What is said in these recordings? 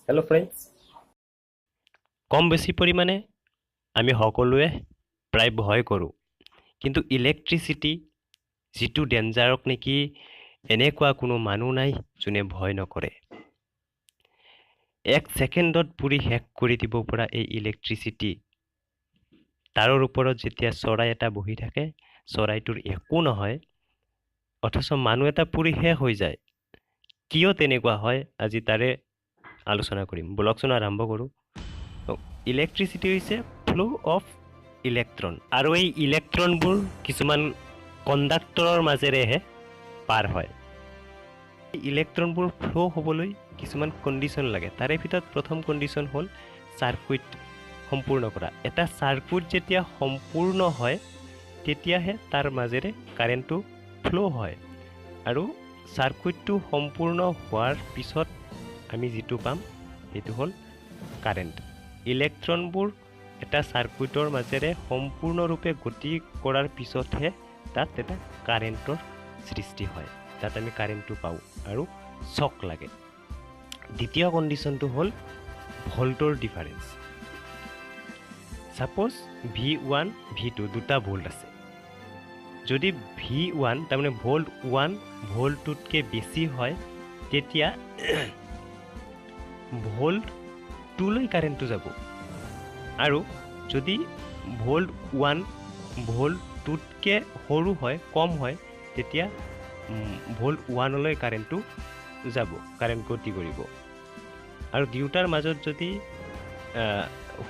Hello friends, কম বেছি পৰিমাণে আমি সকলোৱে প্ৰায় ভয় কৰোঁ, কিন্তু ইলেক্ট্ৰিচিটি যিটো ডেঞ্জাৰক নেকি এনেকুৱা কোনো মানুহ নাই যোনে ভয় নকৰে। এক ছেকেণ্ডত পুৰি শেষ কৰি দিব পৰা এই ইলেক্ট্ৰিচিটি, তাৰৰ ওপৰত যেতিয়া চৰাই এটা বহি থাকে, চৰাইটোৰ একো নহয়, অথচ মানুহ এটা পুৰি শেষ হৈ যায়। কিয় তেনেকুৱা হয়, আজি তাৰে আলোচনা কৰিম। ব'লকচোন আৰম্ভ কৰোঁ। ইলেক্ট্ৰিচিটি হৈছে ফ্ল' অফ ইলেক্ট্ৰন, আৰু এই ইলেক্ট্ৰনবোৰ কিছুমান কণ্ডাক্টৰৰ মাজেৰেহে পাৰ হয়। ইলেক্ট্ৰনবোৰ ফ্ল' হ'বলৈ কিছুমান কণ্ডিশ্যন লাগে। তাৰে ভিতৰত প্ৰথম কণ্ডিশ্যন হ'ল চাৰ্কুইট সম্পূৰ্ণ কৰা। এটা চাৰ্কুইট যেতিয়া সম্পূৰ্ণ হয়, তেতিয়াহে তাৰ মাজেৰে কাৰেণ্টটো ফ্ল' হয়, আৰু চাৰ্কুইটটো সম্পূৰ্ণ হোৱাৰ পিছত আমি যিটো পাম সেইটো হ'ল কাৰেণ্ট। ইলেক্ট্ৰনবোৰ এটা চাৰ্কুইটৰ মাজেৰে সম্পূৰ্ণৰূপে গতি কৰাৰ পিছতহে তাত এটা কাৰেণ্টৰ সৃষ্টি হয়, তাত আমি কাৰেণ্টটো পাওঁ আৰু শ্বক লাগে। দ্বিতীয় কণ্ডিশ্যনটো হ'ল ভল্টৰ ডিফাৰেঞ্চ। ছাপ'জ ভি 1, ভি 2 দুটা ভল্ট আছে। যদি ভি 1, তাৰমানে ভল্ট 1 ভল্টটোতকৈ বেছি হয়, তেতিয়া ভল্ট 2লৈ কাৰেণ্টটো যাব, আৰু যদি ভল্ট 1 ভল্ট 2তকৈ সৰু হয়, কম হয়, তেতিয়া ভল্ট 1লৈ কাৰেণ্টটো যাব, কাৰেণ্ট গতি কৰিব। আৰু দুয়োটাৰ মাজত যদি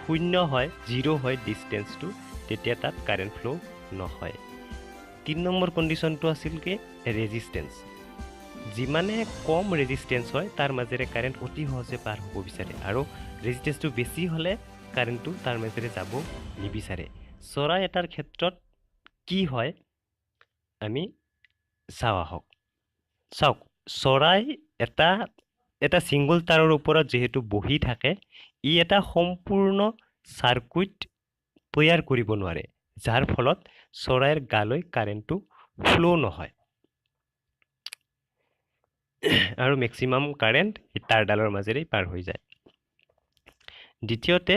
শূন্য হয়, জিৰ' হয় ডিষ্টেঞ্চটো, তেতিয়া তাত কাৰেণ্ট ফ্ল' নহয়। 3 নম্বৰ কণ্ডিশ্যনটো আছিল কি ৰেজিষ্টেঞ্চ। যিমানে কম ৰেজিষ্টেঞ্চ হয়, তাৰ মাজেৰে কাৰেণ্ট অতি সহজে পাৰ হ'ব বিচাৰে, আৰু ৰেজিষ্টেঞ্চটো বেছি হ'লে কাৰেণ্টটো তাৰ মাজেৰে যাব নিবিচাৰে। চৰাই এটাৰ ক্ষেত্ৰত কি হয় আমি চাওঁ আহক। চাওক, চৰাই এটা এটা ছিংগল তাৰৰ ওপৰত যিহেতু বহি থাকে, ই এটা সম্পূৰ্ণ চাৰ্কুইট তৈয়াৰ কৰিব নোৱাৰে, যাৰ ফলত চৰাইৰ গালৈ কাৰেণ্টটো ফ্ল' নহয় আৰু মেক্সিমাম কাৰেণ্ট এই তাঁৰডালৰ মাজেৰেই পাৰ হৈ যায়। দ্বিতীয়তে,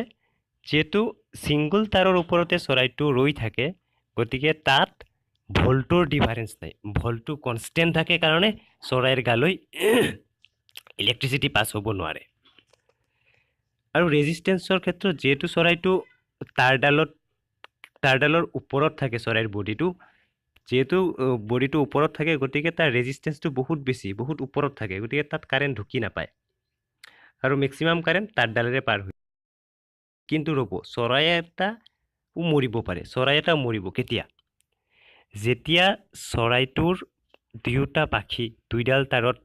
যিহেতু ছিংগল তাৰৰ ওপৰতে চৰাইটো ৰৈ থাকে, গতিকে তাত ভল্টৰ ডিফাৰেঞ্চ নাই। ভল্টটো কনষ্টেণ্ট থাকে কাৰণে চৰাইৰ গালৈ ইলেক্ট্ৰিচিটি পাছ হ'ব নোৱাৰে। আৰু ৰেজিষ্টেঞ্চৰ ক্ষেত্ৰত, যিহেতু চৰাইটো তাঁৰডালৰ ওপৰত থাকে, চৰাইৰ বডিটো যিহেতু বডিটো ওপৰত থাকে, গতিকে তাৰ ৰেজিষ্টেঞ্চটো বহুত বেছি, বহুত ওপৰত থাকে, গতিকে তাত কাৰেণ্ট ঢুকি নাপায় আৰু মেক্সিমাম কাৰেণ্ট তাঁৰডালেৰে পাৰ হয়। কিন্তু ৰ'ব, চৰাই এটা মৰিব পাৰে। চৰাই এটা মৰিব কেতিয়া? যেতিয়া চৰাইটোৰ দুয়োটা পাখি দুইডাল তাঁৰত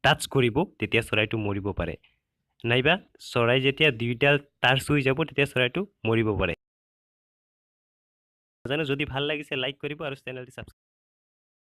টাচ কৰিব, তেতিয়া চৰাইটো মৰিব পাৰে। নাইবা চৰাই যেতিয়া দুইডাল তাঁৰ চুই যাব, তেতিয়া চৰাইটো মৰিব পাৰে। জানো, যদি ভাল লাগিছে লাইক কৰিব আৰু চেনেলটি ছাবস্ক্ৰাইব